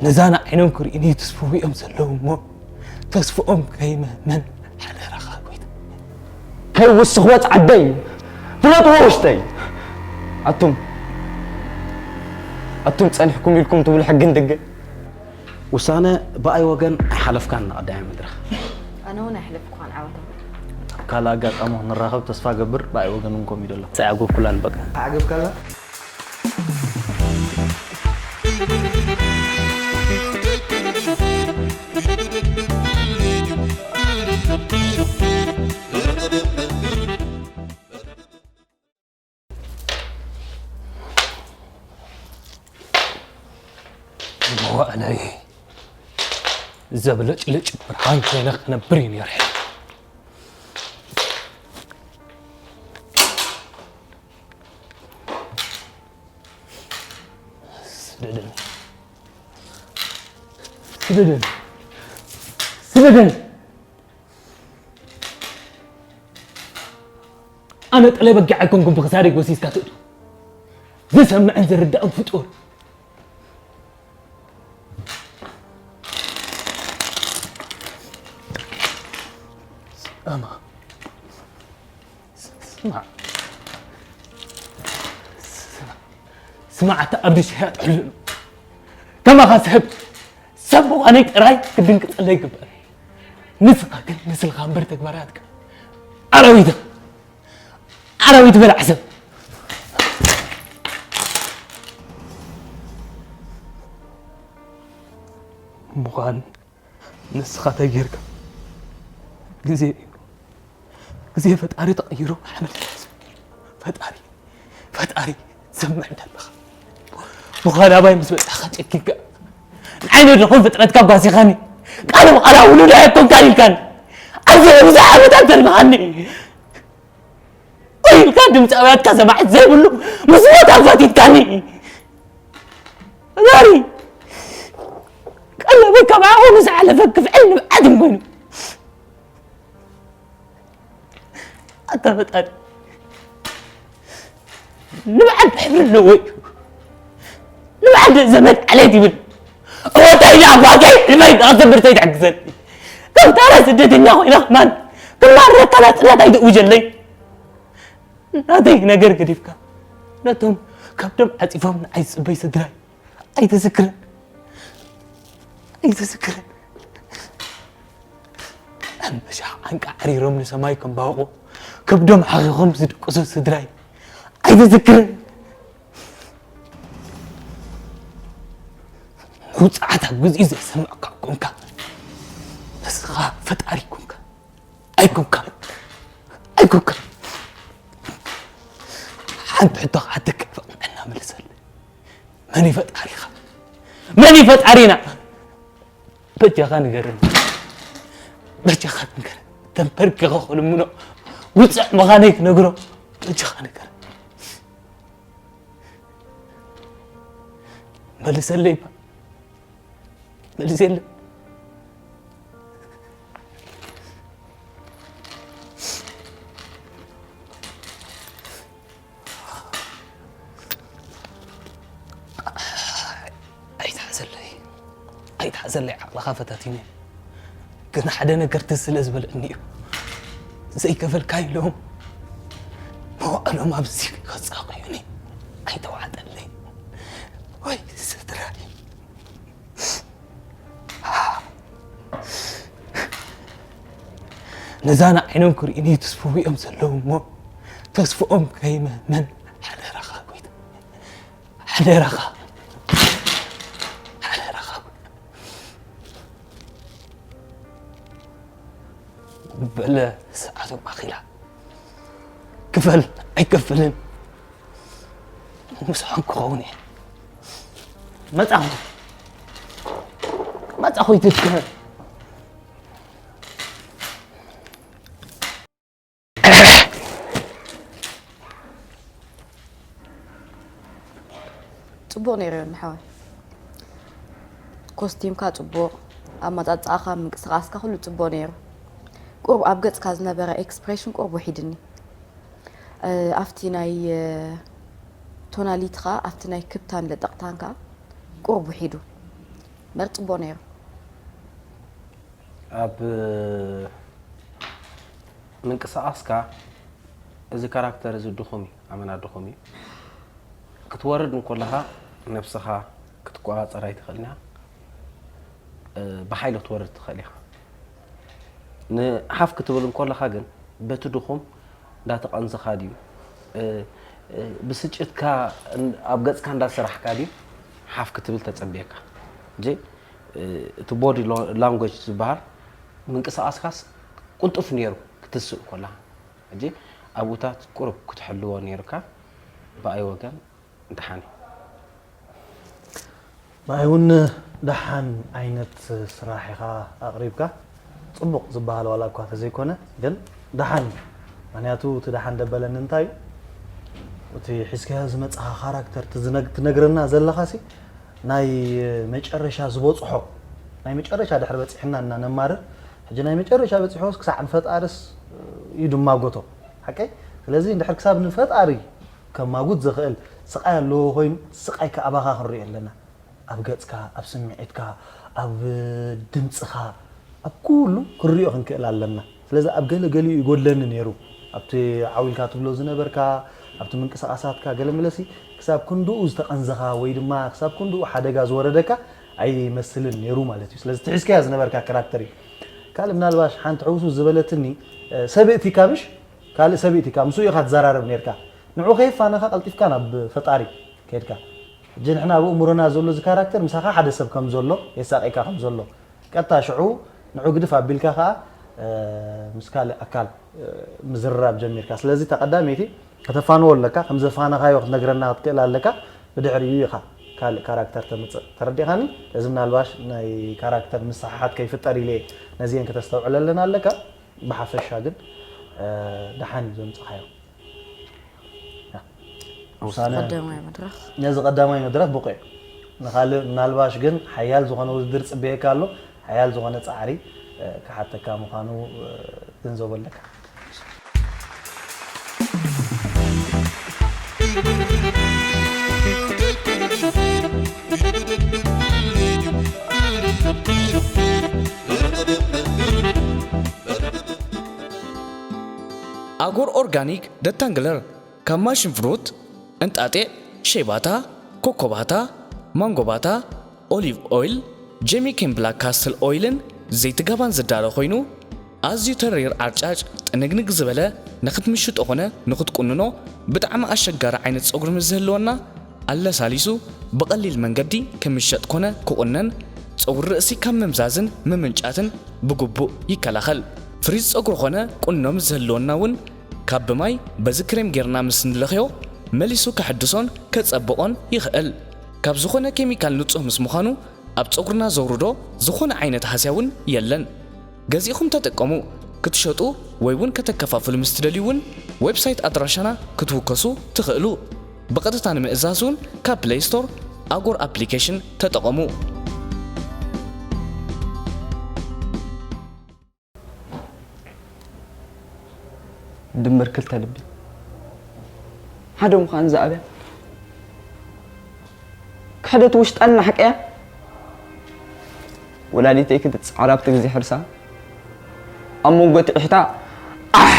ነዛ ንዓይኖም ክርእዩኒ ተስፍኡ እዮም ዘለዉ እሞ፣ ተስፍኦም ከይመመን ሓደራኻ ጎይታ። ከይውስኽዎ ጻዕደይ፣ ፍለጥዎ ውሽጠይ። ኣቱም፣ ኣቱም ጸኒሕኩም ኢልኩም ትብሉ ሕግን ደገ። ውሳነ ብኣይ ወገን ኣይሓለፍካን ንቐዳማይ መድረኽ። ኣነ እውን ኣይሕለፍኩኻን ዓወታ። ኣብ ካልእ ኣጋጣሚ ክንራኸብ ተስፋ ገብር፣ ብኣይ ወገን እውን ከምኡ እዩ ዘሎ። ሳይ ኣጎብኩላን በቃ። ኣዕገብካላ? መዋእለይ ዘብለጭልጭ ብርሃን ኮይነ ክነብር እዩ ነይረ። ስደደኒ። ስደደኒ። ስደደኒ። ኣነ ጠለ በጊዕ ኣይኮንኩን ብኽሳደይ ጎሲስካ ትእቱ። ዝሰምዕን ዝርዳእን ፍጡር። ኣማ። ስማዕ። ስማዕ። ስማዕ፣ ኣታ ኣብዲ ሸያጥ ሕልሉ። ከማኻ ሰብ፣ ሰብ ምዃነይ ጥራይ ክድንቅጸለይ ይግባእ። ንስኻ ግን ምስልኻ እምበር ተግባራትካ ኣራዊት ኢኻ። ኣራዊት በላዕ ሰብ። ምዃን ንስኻ እንታይ ጌርካ? ግዜ እዩ። ግዜ ፈጣሪ ተቐይሩ ሓመድ ይለብስ። ፈጣሪ፣ ፈጣሪ፣ ትሰምዕ እንዳለኻ። ምዃን ኣባይ ምስ በጻኻ ጨኪንካ። ንዓይ ንድኹም ፍጥረትካ ጓሲኻኒ። ቃል ብቓል ውሉድ ኣይኮንካን ኢልካኒ። ኣብዚ ብዙሕ ዓመታት ዘልመኻኒ። ኢልካ ድምፂ ኣውያትካ ሰማዕት ዘይብሉ ምስ ሞት ኣፋቲትካኒ። ፈጣሪ፣ ቀለበይ ካብ ዓቐኑ ዝሓለፈ ክፍዕል ንብዓትን ኮይኑ። ኣታ ፈጣሪ፣ ንብዓት ሕብሪ ኣለዎ እዩ። ንብዓት ዘመድ ዓሌት ይብል። እወታይ ኢለ ኣባተይ ሕልመይ ክሰብር ተይትሕግዘኒ። ከም ታራ ስደተኛ ኮይነ ከማን ክማረካ ናጽነት ኣይትእውጀለይ። ናተይ ነገር ገዲፍካ ነቶም ከብዶም ዓጺፎም ንዓይ ዝጽበይ ስድራይ ኣይትዝክርን። ኣይትዝክርን። ኣንበሻ ዓንቃ ዓሪሮም ንሰማይ ከምባቑ ከብዶም ሓኺኾም ዝድቅሱ ስድራይ ኣይትዝክርን። መውጻዕታ ግዜኡ ዘይሰምዕካ ኮንካ። ንስኻ ፈጣሪ ኮንካ። ኣይኮንካን። ኣይኮንካን። ሓንቲ ሕቶ ክሓተካ ብቕንዕና መልሰለይ። መን እዩ ፈጣሪኻ? መን እዩ ፈጣሪና? በጃኻ ንገረኒ። በጃኻ ንገረኒ። ተንበርኪኸ ክልምኖ፣ ውጹዕ ምዃነይ ክነግሮ። በጃኻ ንገረኒ። መልሰለይ እባ። መልስ የለም። ኣይትሓዘለይ፣ ኣይትሓዘለይ፣ ዓቕልኻ ፈታቲነ። ግን ሓደ ነገር ትዝ ስለ ዝበለኒ እዩ። ዘይከፈልካ ኢሎም መዋእሎም ኣብዚ ከጻቕዩኒ ኣይተዋዕጠለይ። ወይ ስድራይ። ነዛ ንዓይኖም ክርእዩኒ ተስፍኡ እዮም ዘለዉ እሞ፣ ተስፍኦም ከይመመን ሓደራኻ ጎይታ፣ ሓደራኻ፣ ሓደራኻ። በለ ሰዓቶም ኣኺላ። ክፈል ኣይከፍልን። ምስኦም ክኸውን እየ። መጻኹ። መጻኹ ይትትከ። ጽቡቕ ነይሩ ዮኒ ሓወይ። ኮስቲምካ ጽቡቕ፣ ኣመጻጽኣኻ፣ ምንቅስቓስካ ኩሉ ጽቡቕ ነይሩ። ቁሩብ ኣብ ገጽካ ዝነበረ ኤክስፕሬሽን ቁሩብ ውሒድኒ። እ፣ ኣብቲ ናይ፣ እ፣ ቶናሊትኻ፣ ኣብቲ ናይ ክብታን ለጠቕታን ከኣ ቁሩብ ውሒዱ። እምበር ጽቡቕ ነይሩ። ኣብ ምንቅስቓስካ እዚ ካራክተር እዚ ድኹም እዩ፣ ኣመና ድኹም እዩ። ክትወርድ እንኮለኻ ነብስኻ ክትቆጻጸር ኣይትኽእልን ኢኻ። እ፣ ብሓይሊ ክትወርድ ትኽእል ኢኻ። ንሓፍ ክትብል እንኮለኻ ግን በቲ ድኹም እንዳተቐንዘኻ ድዩ፣ እ፣ እ፣ ብስጭትካ እን-፣ ኣብ ገጽካ እንዳሰራሕካ ድዩ ሓፍ ክትብል ተጸብየካ? ሕጂ፣ እ፣ እቲ ቦዲ ሎ-፣ ላንጉጅ ዝበሃል ምንቅስቓስካስ ቅልጡፍ ነይሩ ክትስእ ከለኻ። ሕጂ ኣብኡታት ቁሩብ ክትሕልዎ ነይርካ። ብኣይ ወገን ደሓን እዩ። ብኣይ እውን ደሓን ዓይነት ስራሕ ኢኻ ኣቕሪብካ። ጽቡቕ ዝበሃል ዋላ እኳ ተዘይኮነ ግን ደሓን እዩ። ምክንያቱ እቲ ደሓን ደበለኒ እንታይ እዩ? እቲ ሒዝካዮ ዝመጽኻ ካራክተር እቲ ዝነግ-፣ ትነግረና ዘለኻሲ ናይ መጨረሻ ዝበጽሖ ናይ መጨረሻ ድሕሪ በጺሕና እና ነማርር ሕጂ ናይ መጨረሻ በጺሖስ ክሳዕ ንፈጣርስ እዩ ድማጎቶ ሓቀይ። ስለዚ እንድሕር ክሳብ ንፈጣሪ ከማጉት ዝኽእል ስቓይ ኣለዎ ኮይኑ ስቓይ ከኣባኻ ክንሪኦ ኣለና። ኣብ ገጽካ፣ ኣብ ስምዒትካ፣ ኣብ ድምጽኻ፣ ኣብ ኩሉ ክንሪኦ ክንክእል ኣለና። ስለዚ ኣብ ገለ ገሊኡ ይጎድለኒ ነይሩ። ኣብቲ ዓው ኢልካ ትብሎ ዝነበርካ፣ ኣብቲ ምንቅስቓሳትካ ገለ መለሲ ክሳብ ክንድኡ ዝተቐንዘኻ ወይ ድማ ክሳብ ክንድኡ ሓደጋ ዝወረደካ ኣይመስልን ነይሩ ማለት እዩ። ስለዚ ትሒዝካያ ዝነበርካ ካራክተር እዩ። ካልእ ምናልባሽ ሓንቲ ሕውሱ ዝበለትኒ ሰብእቲ ኢካ ምሽ ካልእ ሰብእቲ ኢካ ምስኡ ኢኻ ትዘራረብ ነርካ ንዑ ከይፋነኻ ቀልጢፍካ ናብ ፈጣሪ ከድካ ሕጂ ንሕና ኣብ እምሮና ዘሎ እዚ ካራክተር ምሳኻ ሓደ ሰብ ከም ዘሎ የሳቂካ ከም ዘሎ ቀጥታ ሽዑ ንዑ ግድፍ ኣቢልካ ከኣ ምስ ካልእ ኣካል ምዝርራብ ጀሚርካ ስለዚ እታ ቀዳመይቲ ከተፋንዎ ኣለካ ከም ዘፋነኻዮ ክትነግረና ክትክእል ኣለካ ብድሕሪኡ ኢኻ ካልእ ካራክተር ተምፅእ ተረዲኻኒ እዚ ምናልባሽ ናይ ካራክተር ምስሕሓት ከይፍጠር ኢለ ነዚአን ከተስተውዕለለን ኣለካ ብሓፈሻ ግን ደሓን እዩ ዘምፅኻዮ ውሳነ ቀዳማይ መድረኽ ነዚ ቀዳማይ መድረኽ ብቑዕ ንኻልእ ምናልባሽ ግን ሓያል ዝኾነ ውድድር ፅበየካ ኣሎ ሓያል ዝኾነ ፃዕሪ ክሓተካ ምዃኑ ግንዘቦ ኣለካ ኣጎር ኦርጋኒክ ደታንግለር ካብ ማሽን ፍሩት፣ እንጣጢዕ፣ ሸይባታ፣ ኮኮባታ፣ ማንጎባታ፣ ኦሊቭ ኦይል፣ ጀሚኬን ብላክ ካስትል ኦይልን ዘይቲ ጋባን ዝዳሎ ኮይኑ ኣዝዩ ተሪር ዓርጫጭ ጥንግንግ ዝበለ ንክትምሽጦ ኮነ ንክትቁንኖ ብጣዕሚ ኣሸጋሪ ዓይነት ፀጉሪ ምስ ዝህልወና ኣለሳሊሱ ብቐሊል መንገዲ ክምሸጥ ኮነ ክቑነን ፀጉሪ ርእሲ ካብ ምምዛዝን ምምንጫትን ብግቡእ ይከላኸል። ፍሪዝ ፀጉሪ ኮነ ቁኖ ምስ ዝህልወና እውን ካብ ብማይ በዚ ክሬም ጌርና ምስ ንለኽዮ መሊሱ ከሐድሶን ከጸብቖን ይኽእል። ካብ ዝኾነ ኬሚካል ንጹህ ምስ ምዃኑ ኣብ ጸጉርና ዘውርዶ ዝኾነ ዓይነት ሃስያ እውን የለን። ገዚእኹም ተጠቀሙ። ክትሸጡ ወይ እውን ከተከፋፍሉ ምስ ትደልዩ እውን ዌብሳይት ኣድራሻና ክትውከሱ ትኽእሉ። ብቐጥታ ንምእዛዝ እውን ካብ ፕለይ ስቶር ኣጎር ኣፕሊኬሽን ተጠቐሙ። ድምር ክልተ ልቢ ሓደ ምዃን ዝኣብያ ክሕደት ውሽጣን ናሕቀያ ወላዲተይ ክትጻዕር ኣብቲ ግዜ ሕርሳ ኣብ መንጎ ትዕሕታ ኣሕ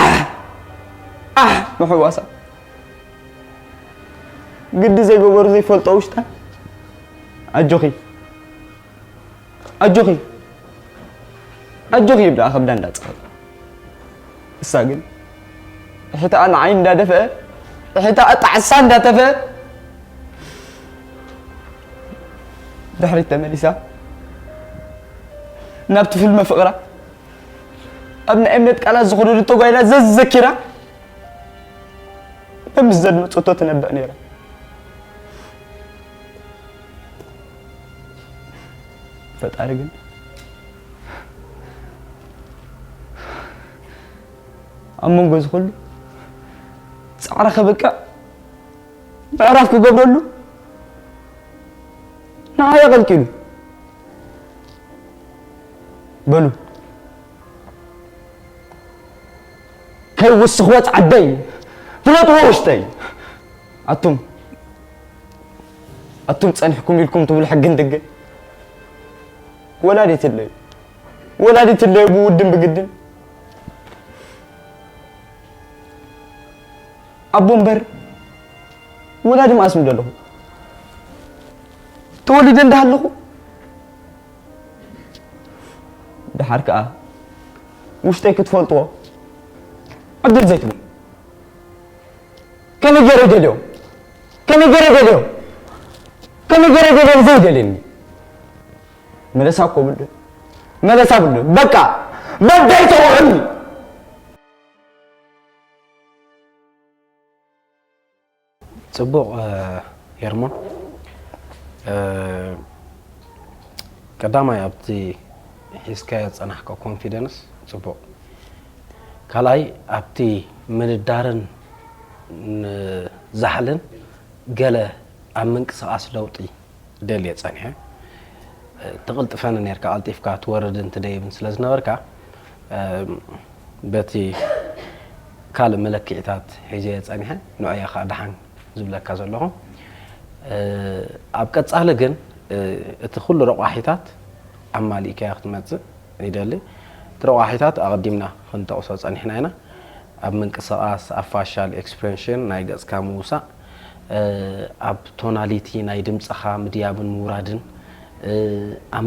ኣሕ ኣሕ ምሕዋሳ ግዲ ዘይገበሩ ዘይፈልጦ ውሽጣ ኣጆኺ ኣጆኺ ኣጆኺ ይብላ ከብዳ እንዳጸኸ እሳ ግን እሕታኣ ንዓይ እንዳደፍአ እሕታኣ ጣዕሳ እንዳተፈ ድሕሪት ተመሊሳ ናብቲ ፍልመ ፍቕራ ኣብ ናይ እምነት ቃላት ዝኽደዱ ተጓይላ ዘዘኪራ በምስ ዘድመፀቶ ትነብዕ ነይራ ፈጣሪ ግን ኣብ መንጎ እዚ ኩሉ ፃዕሪ ከብቅዕ ምዕራፍ ክገብረሉ ንዓይ ኣቐልቂሉ በሉ ከይውስኽዎ ፃዕደይ ፍለጥዎ ውሽጠይ ኣቱም ኣቱም ጸኒሕኩም ኢልኩም ትብሉ ሕግን ድግን። ወላዲት ኣለዩ። ወላዲት ኣለዩ ብውድን ብግድን። ኣቦ እምበር ወላዲ መኣስ ምደለኹ? ተወሊደ እንዳሃለኹ ደሓር ከኣ ውሽጠይ ክትፈልጥዎ ዕድል ዘይትብሉ። ከመይ ገይረ ደልዮ? ከመይ ገይረ ደልዮ? ከመይ ገይረ ደልዮ ዘይደልየኒ? መለሳ እኮ ብሉ። መለሳ ብሉ። በቃ በደይ ተውዕል። ጽቡቕ ሄርሞን፣ ቀዳማይ ኣብቲ ሒዝካዮ ዝጸናሕካ ኮንፊደንስ ጽቡቕ፣ ካልኣይ ኣብቲ ምድዳርን ዛሕልን ገለ ኣብ ምንቅስቓስ ለውጢ ደልየ ጸኒሐ። ትቕልጥፈኒ ኔርካ፣ ቀልጢፍካ ትወርድን ትደይብን ስለ ዝነበርካ፣ በቲ ካልእ መለክዒታት ሒዘ እየ ጸኒሐ። ንዑ እየ ከኣ ደሓን ዝብለካ ዘለኹ። ኣብ ቀጻሊ ግን እቲ ኩሉ ረቋሒታት ኣማሊእካዮ ክትመጽእ ይደሊ። እቲ ረቋሒታት ኣቐዲምና ክንጠቕሶ ጸኒሕና ኢና። ኣብ ምንቅስቓስ፣ ኣብ ፋሻል ኤክስፕሬሽን፣ ናይ ገጽካ ምውሳእ፣ ኣብ ቶናሊቲ ናይ ድምጽኻ ምድያብን ምውራድን፣ ኣብ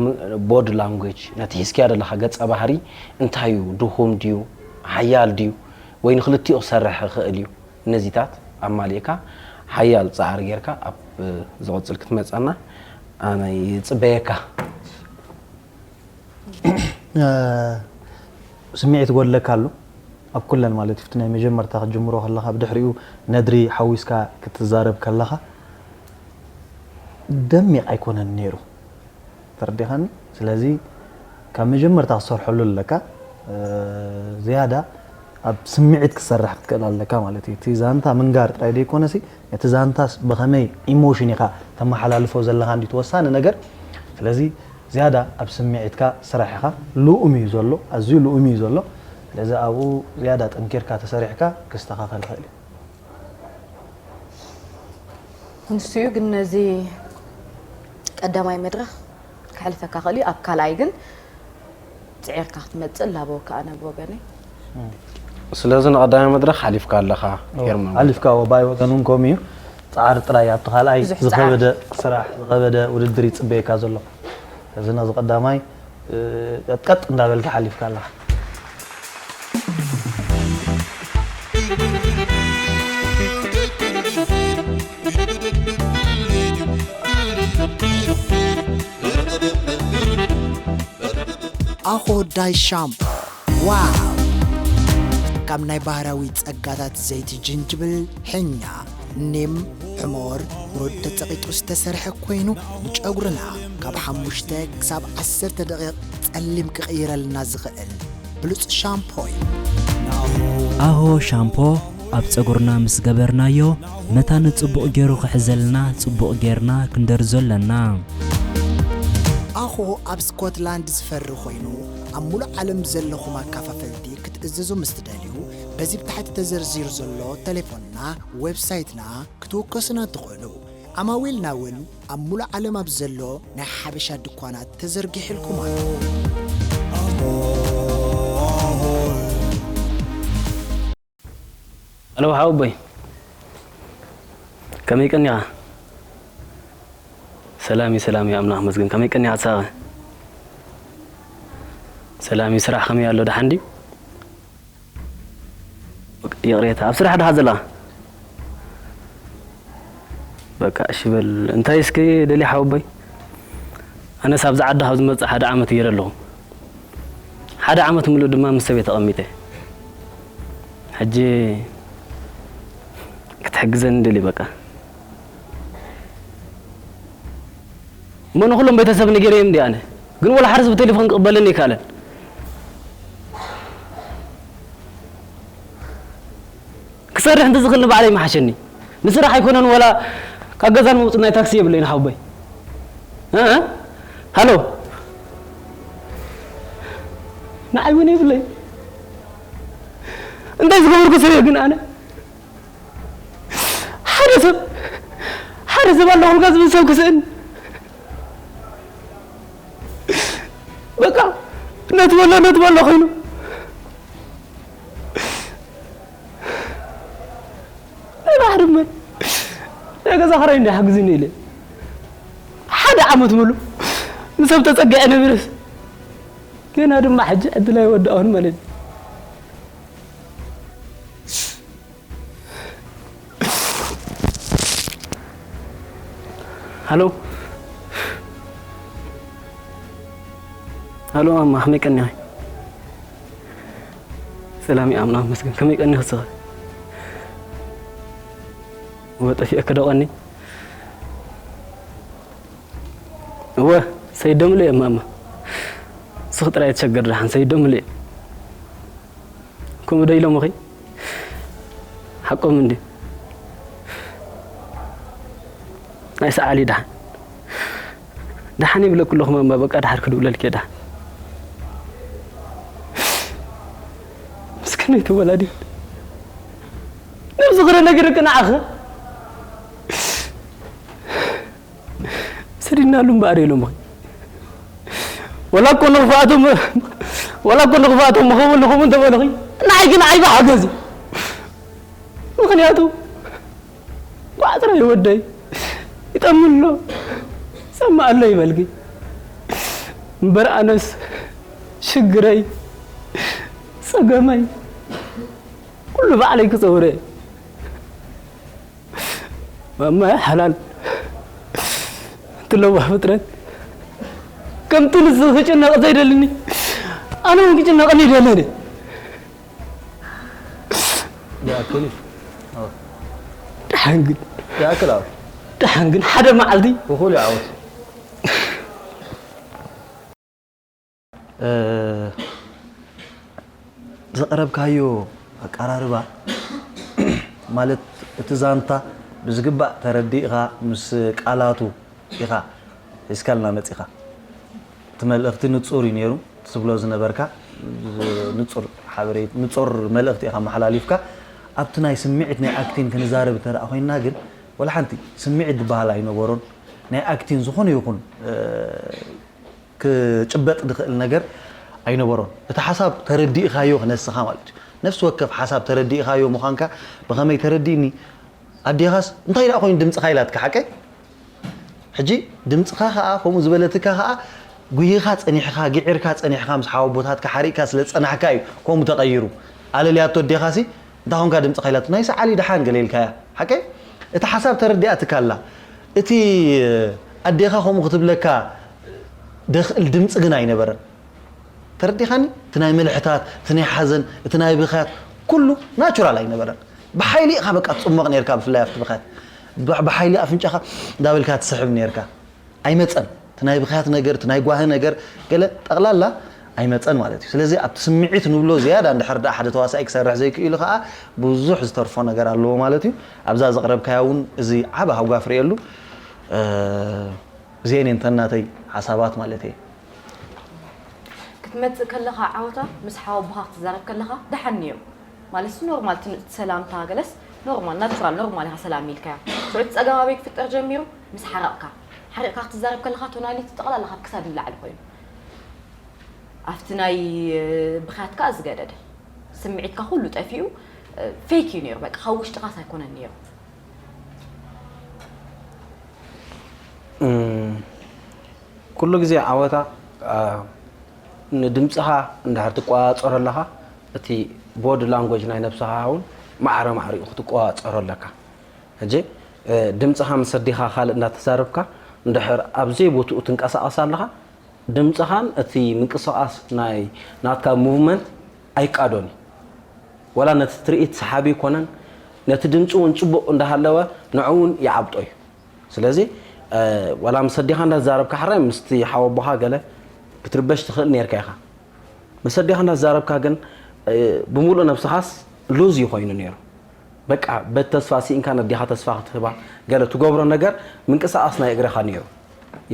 ቦዲ ላንጉጅ ነቲ ሒዝካዮ ዘለኻ ገጸ ባህሪ እንታይ እዩ፣ ድኹም ድዩ፣ ሓያል ድዩ፣ ወይ ንክልቲኡ ክሰርሕ ይኽእል እዩ፣ ነዚታት ኣማሊእካ ሓያል ጻዕሪ ጌርካ ኣብ ዝቕጽል ክትመጸና ኣነ ይጽበየካ። ስምዒት ይጎድለካ ኣሎ ኣብ ኩለን ማለት እዩ። ናይ መጀመርታ ክትጅምሮ ከለኻ ብድሕሪኡ ነድሪ ሓዊስካ ክትዛረብ ከለኻ ደሚቕ ኣይኮነን ነይሩ። ተረዲኻኒ? ስለዚ ካብ መጀመርታ ክትሰርሐሉ ኣለካ። ዝያዳ ኣብ ስምዒት ክትሰርሕ ክትክእል ኣለካ ማለት እዩ። እቲ ዛንታ ምንጋር ጥራይ ዘይኮነሲ ነቲ ዛንታስ ብኸመይ ኢሞሽን ኢኻ ተመሓላልፎ ዘለኻ እንዲ ተወሳኒ ነገር። ስለዚ ዝያዳ ኣብ ስምዒትካ ስራሕ ኢኻ። ልኡም እዩ ዘሎ፣ ኣዝዩ ልኡም እዩ ዘሎ። ስለዚ ኣብኡ ዝያዳ ጠንኪርካ ተሰሪሕካ ክስተኻኸል ይኽእል እዩ። ንሱ እዩ ግን ነዚ ቀዳማይ መድረኽ ክሕልፈካ ክእል እዩ። ኣብ ካልኣይ ግን ፅዒርካ ክትመፅእ እላበወካ ኣነ ብወገነይ። ስለዚ ንቐዳማይ መድረኽ ሓሊፍካ ኣለኻ ሄርሞን። ሓሊፍካ ባይ ወገን እውን ከምኡ እዩ። ፃዕሪ ጥራይ ኣብቲ ካልኣይ ዝኸበደ ስራሕ ዝኸበደ ውድድር ይፅበየካ ዘሎ። እዚ ነዚ ቀዳማይ ቀጥቀጥ እንዳበልካ ሓሊፍካ ኣለኻ። ኣኾዳይ ሻምፖ ዋው! ካብ ናይ ባህራዊ ጸጋታት ዘይቲ ጅንጅብል፣ ሕኛ፣ ኒም፣ ሕሞር፣ ሩድ ተጸቒጡ ዝተሰርሐ ኮይኑ ንጨጉርና ካብ ሓሙሽተ ክሳብ ዓሰርተ ደቂቕ ጸሊም ክቕይረልና ዝኽእል ብሉጽ ሻምፖ እዩ። ኣሆ ሻምፖ ኣብ ጸጉርና ምስ ገበርናዮ መታን ጽቡቕ ገይሩ ክሕዘልና ጽቡቕ ጌርና ክንደርዞ ኣለና። ኣሆ ኣብ ስኮትላንድ ዝፈሪ ኮይኑ ኣብ ሙሉእ ዓለም ዘለኹም ኣካፋፈልቲ ክትእዘዙ ምስ ትደልዩ በዚ ብታሕቲ ተዘርዚሩ ዘሎ ተሌፎንና ዌብሳይትና ክትውከሱና ትኽእሉ። ዓማዊልና እውን ኣብ ሙሉእ ዓለም ኣብ ዘሎ ናይ ሓበሻ ድኳናት ተዘርጊሕልኩም ኣሎ። ኣለው ሓወቦይ ከመይ ቀኒኻ? ሰላም እዩ ሰላም እዩ ኣምላኽ መስገን። ከመይ ቀኒኻ ሳቐ? ሰላም እዩ ስራሕ ከመይ ኣሎ ደሓን ድዩ? ይቕሬታ ኣብ ስራሕ ድኻ ዘለኻ? በቃ እሺ በል እንታይ እስኪ ደልየ ሓወቦይ? ኣነስ ኣብዚ ዓዲ ካብ ዝመፅእ ሓደ ዓመት ገይረ ኣለኹ። ሓደ ዓመት ሙሉእ ድማ ምስ ሰበይ ተቐሚጠ። ሕጂ ክትሕግዘኒ ደሊ በቃ። እሞ ንኹሎም ቤተሰብ ነጊረዮም እንዲ ኣነ ግን ወላ ሓደ ሰብ ቴሌፎን ክቕበለኒ ኣይከኣለን። ክሰርሕ እንተዝኽእል ንባዕለይ ምሓሸኒ። ንስራሕ ኣይኮነን ወላ ካብ ገዛ ንምውፅእ ናይ ታክሲ የብለይን ሓወቦይ። ሃሎ ንዓይ እውን የብለይ። እንታይ ዝገበርኩ ሰብ እየ ግን ኣነ ሓደ ሰብ ርዝብ ኣለኹልካ ዝብል ሰብ ክስእን በቃ ነቲ በሎ ነቲ በሎ ኮይኑ ናይ ባሕሪ እመን ናይ ገዛ ክራይ እንዲ ሓግዝኒ ኢለ ሓደ ዓመት ሙሉ ንሰብ ተጸጊዐ ነብርስ ገና ድማ ሕጂ ዕድል ኣይወዳእኹን ማለት እዩ። ሃሎ ሃሎ፣ ኣማ ከመይ ቀኒኺ? ሰላም እዩ ኣምላኽ ይመስገን። ከመይ ቀኒኺ ንስኺ? እወ ጠፊእኪ ዶ ቀኒ? እወ ሰይዶምለ እዮም ኣማ። ንስኺ ጥራይ ተሸገር ደሓን ሰይዶምለ እዮም። ከምኡ ዶ ኢሎምኺ? ሓቆም እንዲ ናይ ሰዓሊ ደሓን ደሓን ይብለኩ ኣለኹ ማማ በቃ ደሓር ክድውለልኪ እየ ደሓን ምስከነይ ተወላዲ ነብዚ ክረ ነግርክ ንዓኸ ሰዲድናሉ እምበኣር ኢሎም ወላ እኮ ንኽፍኣቶም ወላ እኮ ንኽፍኣቶም ምኸውን ንኸውን ተበልኺ ንዓይ ግን ዓይባ ሓገዝ እዩ ምኽንያቱ ጓዕትራ ይወደይ ይጠምሎ ሰማ ኣሎ ይበልጊ እምበር ኣነስ ሽግረይ ጸገመይ ኩሉ ባዕለይ ክጸውረ ማማ ሓላል ትለዋ ፍጥረት ከምቲ ንስ ክጭነቕ ዘይደልኒ ኣነ እውን ክጭነቕኒ ይደለኒ ይኣክል እዩ። ደሓን ግን ይኣክል ኣብ ደሓን ግን ሓደ መዓልቲ እኹል እዩ ዓወት። እ፣ ዘቕረብካዮ ኣቀራርባ ማለት እቲ ዛንታ ብዝግባእ ተረዲእኻ ምስ ቃላቱ ኢኻ ሒዝካልና መፂኻ። እቲ መልእኽቲ ንጹር እዩ ነይሩ። ትብሎ ዝነበርካ ንጹር ሓበሬት ንጹር መልእኽቲ ኢኻ መሓላሊፍካ። ኣብቲ ናይ ስምዒት ናይ ኣክቲን ክንዛረብ እንተ ኮይንና ግን ወላ ሓንቲ ስምዒት ዝበሃል ኣይነበሮን። ናይ ኣክቲን ዝኾነ ይኹን ክጭበጥ ዝኽእል ነገር ኣይነበሮን። እቲ ሓሳብ ተረዲእካዮ ክነስኻ ማለት እዩ። ነፍሲ ወከፍ ሓሳብ ተረዲእካዮ ምዃንካ ብኸመይ ተረዲእኒ ኣዴኻስ እንታይ ደኣ ኮይኑ ድምፅኻ ኢላትካ ሓቀይ? ሕጂ ድምፅኻ ከዓ ከምኡ ዝበለትካ ከዓ ጉሂኻ ፀኒሕኻ፣ ግዒርካ ፀኒሕኻ፣ ምስ ሓወቦታትካ ሓሪቕካ ስለ ዝፀናሕካ እዩ ከምኡ ተቐይሩ። ኣለልያቶ ኣዴኻሲ እንታይ ኾንካ ድምፅኻ ኢላቶ፣ ናይ ሰዓሊ ደሓን ገለ ኢልካያ። ሓቀይ? እቲ ሓሳብ ተረዲኣትካ ኣላ። እቲ ኣዴኻ ከምኡ ክትብለካ ደኽእል ድምፂ ግን ኣይነበረን። ተረዲኻኒ? እቲ ናይ ምልሕታት፣ እቲ ናይ ሓዘን፣ እቲ ናይ ብኽያት ኩሉ ናቹራል ኣይነበረን። ብሓይሊ ኢኻ በቃ ትጽሞቕ ኔርካ ብፍላይ ኣብቲ ብኽያት። ብሓይሊ ኣፍንጫኻ እንዳበልካ ትስሕብ ኔርካ። ኣይመጸን። እቲ ናይ ብኽያት ነገር፣ እቲ ናይ ጓሂ ነገር ገለ ጠቕላላ ኣይመጸን ማለት እዩ። ስለዚ ኣብቲ ስምዒት ንብሎ ዝያዳ እንድሕር ደኣ ሓደ ተዋሳኣይ ክሰርሕ ዘይክኢሉ ከኣ ብዙሕ ዝተርፎ ነገር ኣለዎ ማለት እዩ። ኣብዛ ዘቕረብካያ እውን እዚ ዓቢ ሃጓፍ ርእየሉ። እዚኤን እየን ተናተይ ሓሳባት ማለት እየ። ክትመጽእ ከለኻ ዓወታ ምስ ሓወቦኻ ክትዛረብ ከለኻ ደሓን ነይሩ ማለት ኖርማል እቲ ሰላምታ ገለስ ኖርማል ናቹራል ኖርማል ኢኻ ሰላም ኢልካያ ሽዑ እቲ ጸገም ኣበይ ክፍጠር ጀሚሩ ምስ ሓረቕካ ሓሪቕካ ክትዛረብ ከለኻ ቶናሊቲ ጠቕላላ ካብ ክሳድ ንላዕሊ ኮይኑ ኣብቲ ናይ ብኽያትካ ዝገደደ ስምዒትካ ኩሉ ጠፊኡ ፌክ እዩ ነይሩ በቃ ካብ ውሽጥኻስ ኣይኮነን ነይሩ ኩሉ ግዜ ዓወታ ንድምፅኻ እንድሕር ትቆፃፀሮ ኣለኻ እቲ ቦዲ ላንጎጅ ናይ ነብስኻ እውን ማዕረ ማዕሪኡ ክትቆፃፀሮ ኣለካ ሕጂ ድምፅኻ ምስ ኣዴኻ ካልእ እንዳተዛረብካ እንድሕር ኣብ ዘይቦትኡ ትንቀሳቐስ ኣለኻ ድምፅኻን እቲ ምንቅስቓስ ናይ ናትካ movement ኣይቃዶን እዩ ወላ ነቲ ትርኢት ሰሓቢ ኣይኮነን ነቲ ድምፂ እውን ፅቡቕ እንዳሃለወ ንዑ እውን ይዓብጦ እዩ ስለዚ ዋላ ምስ ኣዴኻ እንዳተዛረብካ ሕራይ ምስቲ ሓወቦኻ ገለ ክትርበሽ ትኽእል ነርካ ኢኻ ምስ ኣዴኻ እንዳተዛረብካ ግን ብምሉእ ነብስኻስ lose እዩ ኮይኑ ነይሩ በቃ በቲ ተስፋ ስኢንካ ነዴኻ ተስፋ ክትህባ ገለ ትገብሮ ነገር ምንቅስቃስ ናይ እግርኻ ነይሩ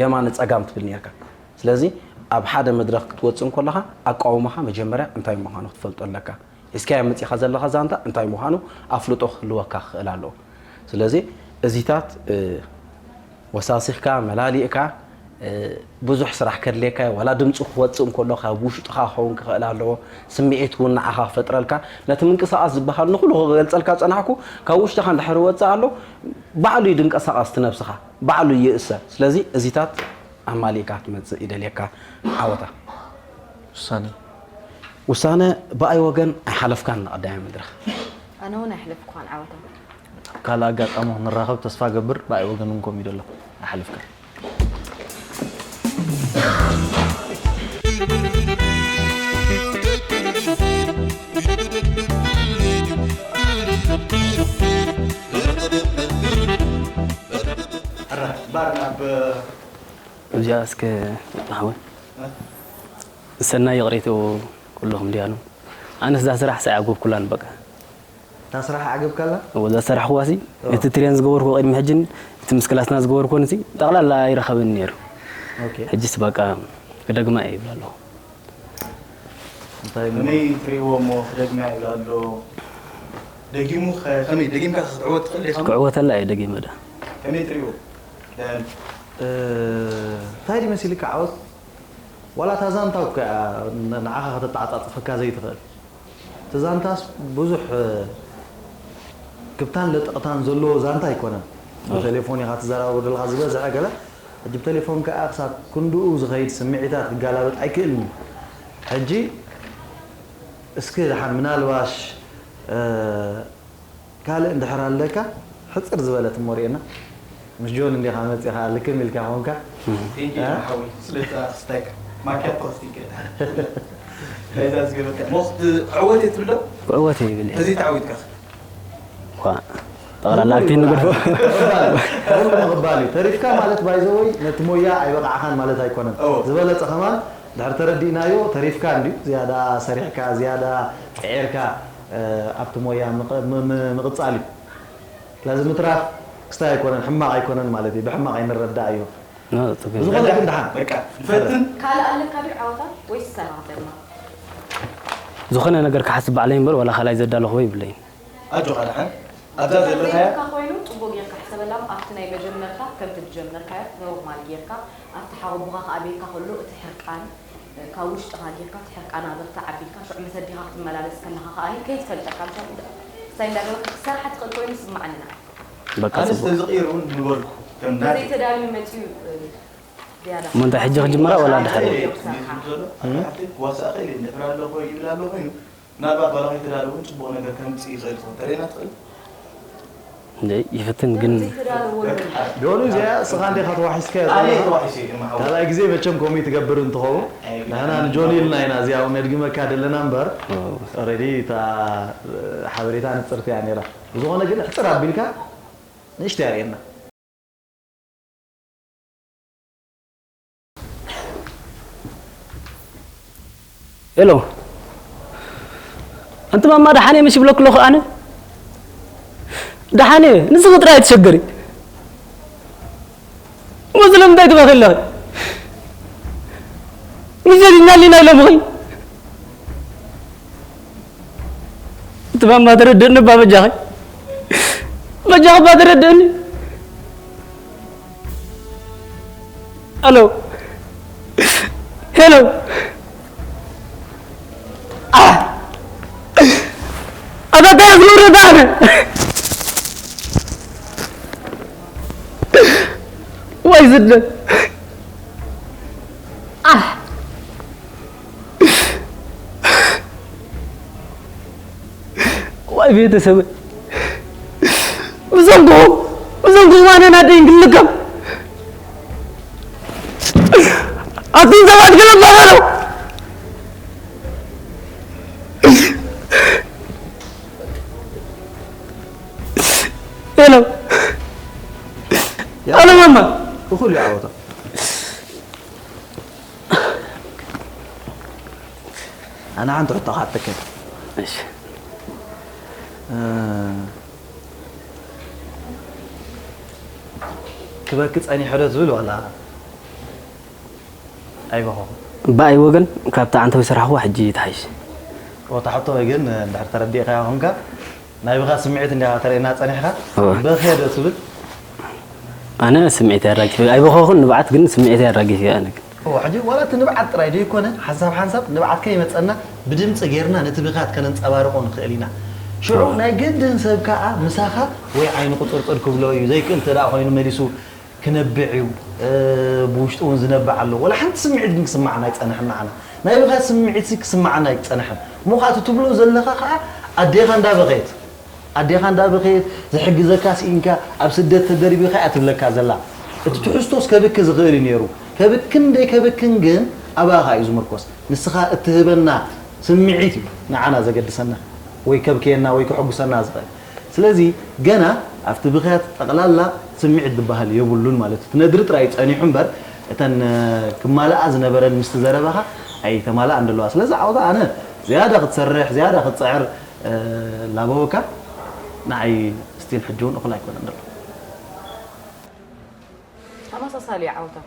የማን ጸጋም ትብል ነርካ ስለዚ ኣብ ሓደ መድረኽ ክትወጽእ እንከለኻ ኣቃውማኻ መጀመርያ እንታይ ምዃኑ ክትፈልጦ ኣለካ ሒዝካዮ መጺኻ ዘለኻ ዛንታ እንታይ ምዃኑ ኣፍልጦ ክህልወካ ክኽእል ኣለዎ ስለዚ እዚታት ወሳሲኽካ መላሊእካ ብዙሕ ስራሕ ከድልየካ እዩ። ዋላ ድምፂ ክወፅእ እንከሎ ካብ ውሽጥኻ ክኸውን ክኽእል ኣለዎ። ስምዒት እውን ንዓኻ ክፈጥረልካ፣ ነቲ ምንቅስቃስ ዝበሃል ንኹሉ ክገልፀልካ ዝፀናሕኩ፣ ካብ ውሽጥኻ እንድሕር ይወፅእ ኣሎ፣ ባዕሉ እዩ ድንቀሳቀስ እቲ ነብስኻ፣ ባዕሉ ይእሰር። ስለዚ እዚታት ኣማሊእካ ክትመፅእ ይደልየካ። ዓወታ። ውሳነ። ውሳነ ብኣይ ወገን ኣይሓለፍካን ንቐዳማይ መድረኽ። ኣነ እውን ኣይሕለፍኩኻን ዓወታ። ካልእ ኣጋጣሚ ክንራኸብ ተስፋ ገብር። ብኣይ ወገን እውን ከምኡ ይደሎ። ኣይሓለፍካን። ሕራ ባር ናብ እዚኣ እስከ ሓወይ። ሰናይ ይቕሬቶ ኩልኹም ድያኑ። ኣነስ እዛ ስራሕ ሳይ ኣጎብኩላን በቃ። እታ ስራሕ ዓገብካላ? እወ፣ እዛ ስራሕ ክዋሲ፣ እወ። እቲ ትሬን ዝገበርኩ ቅድሚ ሕጅን፣ እቲ ምስ ክላስና ዝገበርኩ ንሲ፣ ጠቕላላ ኣይረኸብን ነይሩ። ኦኬ። ሕጅስ በቃ ክደግማ እየ ይብል ኣለኹ። እንታይ ከመይ ትርእይዎ እሞ ክደግማ ይብል ኣሎ? ደጊሙ ከ-፣ ከመይ ደጊምካ ክትዕወት ትኽእል ኢኻ? ክዕወተላ እየ ደጊመ ዳ። ከመይ ትርእይዎ? እ፣ እንታይ ድዩ መሲልካ ዓወት? ዋላ እታ ዛንታ እኮ እያ ን-፣ ንዓኻ ከተተዓጻጽፈካ ዘይትኽእል። እቲ ዛንታስ ብዙሕ፣ እ፣ ክብታን ለጠቕታን ዘለዎ ዛንታ ኣይኮነን። ብቴሌፎን ኢኻ ትዘራረቦ ዘለኻ ዝበዝሐ ገለ። ሕጂ ብቴሌፎን ከኣ ክሳብ ክንድኡ ዝኸይድ ስምዒታት ክጋላበጥ ኣይክእልን እዩ። ሕጂ እስኪ ደሓን ምናልባሽ፣ እ፣ ካልእ እንድሕር ኣለካ፣ ሕጽር ዝበለት እሞ ርእየና። ምስ ጆን እንዲኻ መጺኻ፣ ልክም ኢልካ ኾንካ። Thank you፣ እ? ሓወይ፣ ስለታ ክስታይካ። ማኪያቶ ክስቲከ። ናይዛ ዝገበርካ። ሞኽት ዕወት እየ ትብሎ? ዕወት እየ ይብል እየ። እዚ ተዓዊትካ። ኳ፣ ጠቕላላ ኣክቲን ንገድፎ። ምቕባል፣ ኩሉ ምቕባል እዩ። ተሪፍካ ማለት፣ by the way፣ ነቲ ሞያ ኣይበቕዓኻን ማለት ኣይኮነን። እዎ። ዝበለጸ ከማን፣ ድሕር ተረዲእናዮ፣ ተሪፍካ እንድዩ። ዝያዳ ሰሪሕካ፣ ዝያዳ ጽዒርካ፣ እ፣ ኣብቲ ሞያ ምቕ-፣ ም-፣ ም-፣ ምቕጻል እዩ። ስለዚ ምትራፍ ክስታይ ኣይኮነን፣ ሕማቕ ኣይኮነን ማለት እዩ። ብሕማቕ ኣይንረዳእዮ። ኖ፣ ጽቡቅ። ብዝኾነ ግን ደሓን። በቃ፣ ንፈትን። ካልእ ኣለካ ድዩ ዓወታ ወይስ ንሳ ኢኻ ክትደግማ? ዝኾነ ነገር ክሓስብ ባዕለይ እምበር፣ ዋላ ካልኣይ ዘዳለኹዎ የብለይን። ኣጆኻ ደሓን። ኣብዛ ዘለኻያ ዘይብልካ ኮይኑ፣ ጽቡቅ ጌርካ ሕሰበላ። ኣብቲ ናይ መጀመርታ፣ ከምቲ ዝጀመርካዮ ኖርማል ጌርካ፣ ኣብቲ ሓወቦኻ ክኣበየካ ከሎ፣ እቲ ሕርቃን፣ ካብ ውሽጥኻ ጌርካ፣ እቲ ሕርቃን ኣበርትዕ ኣቢልካ፣ ሽዑ ምስ ኣዴኻ ክትመላለስ ከለኻ ከኣ ከይትፈልጠካ፣ ምሻ እንታይ እንዳገበርካ ክትሰርሓ ትኽእል ኮይኑ ይስምዓኒ ንዓይ። በቃ ኣነስ ጽቡቅ። ተዝቕይር እውን ምበልኩ፣ ከም ናተይ። ተዘይተዳልዩ መጺኡ፣ እ፣ ዝያዳ እሞ እንታይ ሕጂ ክጅምራ ወላ ኣነ ድሓር? ሓፍተይ እዩ ዝብል ዘሎ፣ ኣነ ሓፍተይ ክዋሳእ እኽእል እየ፣ እንድሕር ኣሎ ኮይኑ፣ ይብል ኣሎ ኮይኑ፣ ምናልባት ዋላ ከይተዳለወ እውን ጽቡቕ ነገር ከምጽእ ይኽእል ይኸውን። ተርእየና ትኽእል? እንደ ይፍትን ግን ዘይተዳለወሉ። ጆኒ፣ እዚኣ ስኻ እንዲኻ ተዋሒስካዮ ኣነ ዘለኻ? ተዋሒሰ እየ፣ እማ ሓወይ። ካልኣይ ግዜ መቸም ከምኡ ትገብር እንትኸውን፣ ኣይ፣ ንሕና ንጆኒ ኢልና ኢና እዚኣ እውን ነድግመካ ዘለና እምበር፣ ኦ። ኦልሬዲ እታ ሓበሬታ ንጽርቲ እያ ነይራ። ብዝኾነ ግን ሕጽር ኣቢልካ ንእሽተይ ኣርእየና። ሄሎ፣ ኣንቲ ማማ ደሓን እየ ምሽ ይብለኩ ኣለኹ ኣነ። ደሓን እየ፣ ንስኺ ጥራይ ኣይትሸገሪ። እሞ ስለምንታይ ትበኺ ኣለኺ? ምሽ ዘዲና ኣሊና ኢሎምኺ። እቲ ማማ ተረድእኒ እባ በጃኺ። በጃኺ እባ ተረድእኒ። ኣሎ። ሄሎ። ኣህ! ኣታ እንታይ እግሩ ረዳእነ? ዋይ ስደት። ኣህ! ዋይ ቤተሰብ፣ ብሰንኩኹም፣ ብሰንኩኹም ኣነን ኣደይን ክንልከም። ኣቱም ሰባት ገለባ በለው። ሄሎ። ያ- ሄሎ ማማ። እኹል እዩ ዓወታ። ኣነ ሓንቲ ሕቶ ክሓተካ። እሺ። እ፣ ክበኪ ጸኒሐ ዶ ትብል ዋላ ኣይበኸኹ? ብኣይ ወገን ካብቲ ዓንታዊ ስራሕኹ ሕጂ ትሓይሽ። ኦ፣ እታ ሕቶ ግን እንድሕር ተረዲእካያ ኾንካ፣ ናይ ብኻ ስምዒት እንዲኻ ተርእየና ጸኒሕካ፣ እወ። በኽየ ዶ ትብል? ኣነ ስምዒት ኣራጊፈ ኣይበኸኹን ንብዓት ግን ስምዒት ኣራጊፈ ኣነ ግን እዎ ሕጂ ዋላ እቲ ንብዓት ጥራይ ዘይኮነ ሓንሳብ ሓንሳብ ንብዓት ከይመፀና ብድምፂ ጌርና ነቲ ብኽያት ከነንፀባርቆ ንኽእል ኢና። ሽዑ ናይ ግድን ሰብ ከዓ ምሳኻ ወይ ዓይኑ ቁፅርፅር ክብሎ እዩ ዘይክእል እንተ ደኣ ኮይኑ መሊሱ ክነብዕ እዩ። ብውሽጡ እውን ዝነብዕ ኣሎ። ወላ ሓንቲ ስምዒት ግን ክስማዓና ኣይፀንሕን ንዓና። ናይ ብኽያት ስምዒት ክስማዓና ኣይፀንሕን። እሞ ከዓ እቲ ትብሎ ዘለኻ ከዓ ኣዴኻ እንዳበኸየት ኣዴኻ እንዳበኸየት ዝሕግዘካ ስኢንካ ኣብ ስደት ተደርቢኻ እያ ትብለካ ዘላ። እቲ ትሕዝቶስ ከብኪ ዝኽእል እዩ ነይሩ። ከብክን ደይከብክን ግን ኣባኻ እዩ ዝምርኮስ። ንስኻ እትህበና ስምዒት እዩ ንዓና ዘገድሰና ወይ ከብክየና ወይ ከሐጉሰና ዝኽእል። ስለዚ ገና ኣብቲ ብኽያት ጠቕላላ ስምዒት ዝበሃል የብሉን ማለት እዩ። እቲ ነድሪ ጥራይ እዩ ጸኒሑ እምበር እተን ክማልኣ ዝነበረን ምስቲ ዘረባኻ ኣይተማልኣን ዘለዋ። ስለዚ ዓወታ ኣነ ዝያዳ ክትሰርሕ ዝያዳ ክትጽዕር ላበወካ ንዓይ ስቲል ሕጂ እውን እኹል ኣይኮነን ዘሎ። ተመሳሳሊ ዓውታ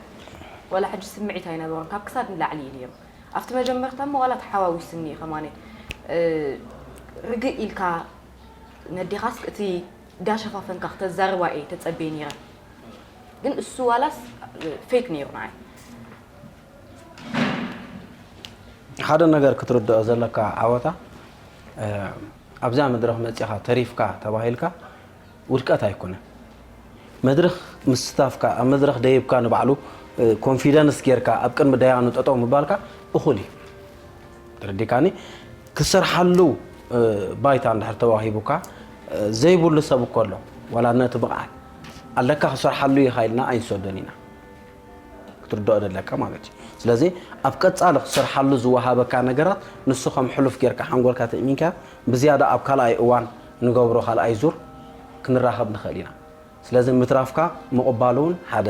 ዋላ ሕጂ ስምዒት ኣይነበሮን ካብ ክሳድ ንላዕሊ እዩ ነይሩ ኣብቲ መጀመርታ እሞ ዋላ ተሓዋዊስኒ እዩ ከማነ ርግእ ኢልካ ነዴኻስ እቲ ዳሸፋፈንካ ክተዛርባ እየ ተጸብየ ነይረ ግን እሱ ዋላስ ፌክ ነይሩ ንዓይ ሓደ ነገር ክትርድኦ ዘለካ ዓወታ ኣብዛ መድረኽ መፂኻ ተሪፍካ ተባሂልካ ውድቀት ኣይኮነን። መድረኽ ምስታፍካ ኣብ መድረኽ ደይብካ ንባዕሉ ኮንፊደንስ ጌርካ ኣብ ቅድሚ ደያኑ ጠጠው ምባልካ እኹል እዩ። ተረዲካኒ? ክሰርሓሉ ባይታ እንድሕር ተዋሂቡካ ዘይብሉ ሰብ እኮ ኣሎ። ዋላ ነቲ ብቕዓት ኣለካ ክሰርሓሉ ኢኻ ኢልና ኣይንሰዶን ኢና። ክትርድኦ ደለካ ማለት እዩ። ስለዚ ኣብ ቀጻሊ ክሰርሓሉ ዝወሃበካ ነገራት ንሱ ከም ሕሉፍ ጌርካ ሓንጎልካ ተእሚንካ ብዝያዳ ኣብ ካልኣይ እዋን ንገብሮ ካልኣይ ዙር ክንራኸብ ንኽእል ኢና። ስለዚ ምትራፍካ ምቕባሉ እውን ሓደ